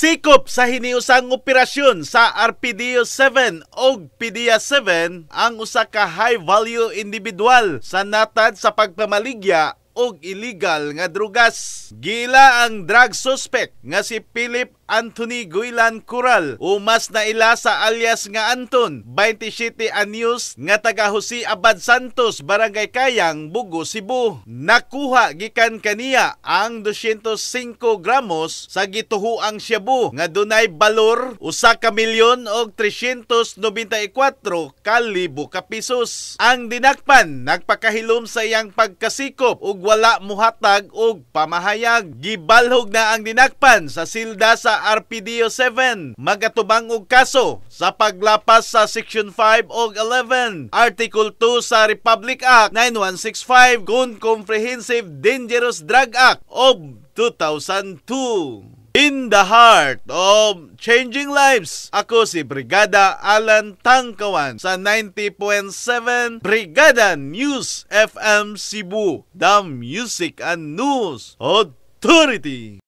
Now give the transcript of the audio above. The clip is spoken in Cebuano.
Sikop sa hiniusang operasyon sa RPDO 7 og PDEA 7 ang usa ka high value individual sa natad sa pagpamaligya og illegal nga drugas. Giila ang drug suspect nga si Philip Anthony Guilan Cural o mas naila sa alias nga Anton, 27 anyos, nga taga Jose Abad Santos, Barangay Kayang, Bogo, Cebu. Nakuha gikan kaniya ang 205 gramos sa gituhuang shabu nga dunay balor 1,394,000 ka pesos. Ang dinakpan nagpakahilom sa iyang pagkasikop ug wala muhatag og pamahayag. Gibalhog na ang dinakpan sa silda sa RPDO 7, magatubang og kaso sa paglapas sa Section 5 og 11, Article 2 sa Republic Act 9165 kun Comprehensive Dangerous Drug Act of 2002. In the heart of changing lives, ako si Brigada Alan Tangkawan sa 90.7 Brigada News FM Cebu, the Music and News Authority.